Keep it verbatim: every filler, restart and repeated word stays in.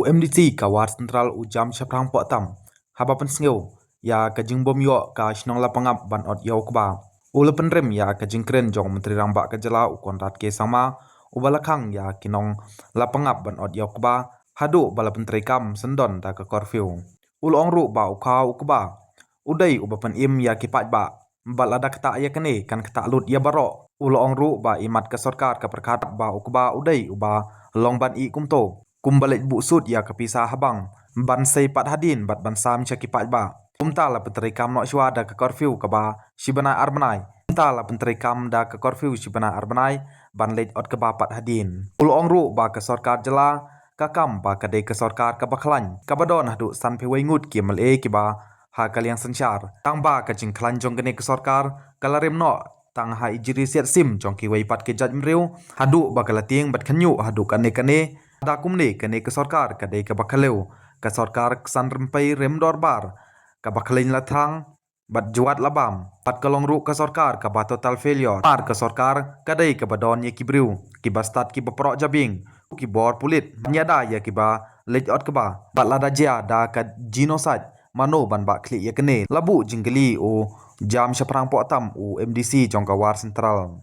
M D C ka War Central u Jam Shaphrang Pohtam haba pynsngew ïa ka jingbym ïoh ka shnong Lapangap ban ot ïa u kba. U la pynrem ïa ka jingkren jong u Myntri Rangbah ka jylla u Conrad K Sangma, uba la khang ïa ki nong Lapangap ban ot ïa u kba haduh ba la pyntreikam syndon da ka curfew. U la ong ruh ba u kha u kba u dei uba pynim ïa ki paidbah, bad lada ktah ïa kane kan ktah lut ïa baroh. U la ong ruh ba imat ka sorkar ka pyrkhat ba u kba u dei uba long ban ih kumto, kumba leit buh sut ïa ka pisa ha bank ban sei pat hadien bad ban sam sha ki paidbah. Kumta la pyntreikam noh shuwa da ka curfew kaba shi bnai ar bnai. Kumta la pyntreikam da ka curfew shi bnai ar bnai ban leit ot kba pat hadien. U la ong ruh ba ka sorkar jylla ka kam ba ka dei ka sorkar kaba khlaiñ, kaba don haduh sanphew wei ngut ki M L A kiba ha ka liang synshar. Tangba ka jingkhlaiñ jong kane ka sorkar ka la rem noh tang ha i jri siat sim jong kiwei pat ki jaitbynriew, haduh ba ka la tieng bad khynñiuh haduh kane kane. Da kumne kane ka sorkar ka dei kaba khlaiñ, ka sorkar ksan rympei rem dorbar, kaba khlaiñ la thrang bad jwat la bam. Pat ka long ruh ka sorkar kaba total failure. Mar ka sorkar ka dei kaba don ïa ki briew kiba stad kiba proh jabieng, ki bor pulit ban ïada ïa kiba leit ot kba. Bad lada jia da ka genocide, mano ban bah khlieh ïa kane? La buh jingkylli u Jam Shaphrang Pohtam, u M D C jong ka War Central.